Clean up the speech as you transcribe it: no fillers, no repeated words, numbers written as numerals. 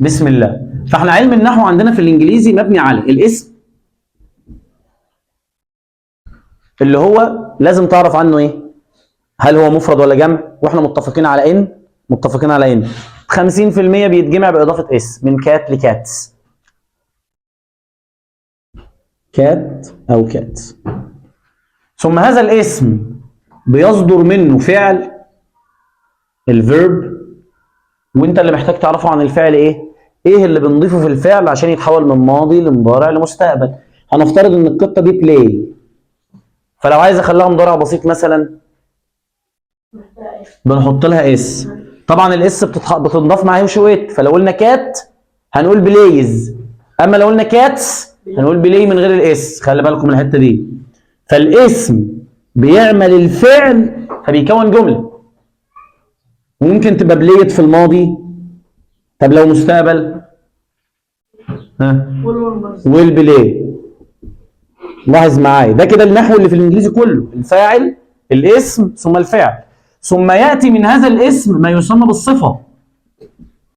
بسم الله. فاحنا علم النحو عندنا في الانجليزي مبني على الاسم، اللي هو لازم تعرف عنه ايه؟ هل هو مفرد ولا جمع؟ واحنا متفقين على ان 50% بيتجمع باضافة s، من cat ل cats، cat او cats. ثم هذا الاسم بيصدر منه فعل، ال verb، وانت اللي محتاج تعرفه عن الفعل ايه؟ ايه اللي بنضيفه في الفعل عشان يتحول من ماضي لمضارع لمستقبل؟ هنفترض ان القطة دي play، فلو عايز اخليها مضارع بسيط مثلا بنحط لها s. طبعا ال s بتنضاف مع he و she و it، فلو قلنا cat هنقول plays، اما لو قلنا cats هنقول play من غير ال s. خلي بالكم من الحتة دي. فالاسم بيعمل الفعل فبيكون جمله، وممكن تبقى played في الماضي. طب لو مستقبل؟ ها؟ will play. لاحظ معايا، ده كده النحو اللي في الانجليزي كله: الفاعل، الاسم، ثم الفعل، ثم ياتي من هذا الاسم ما يسمى بالصفه.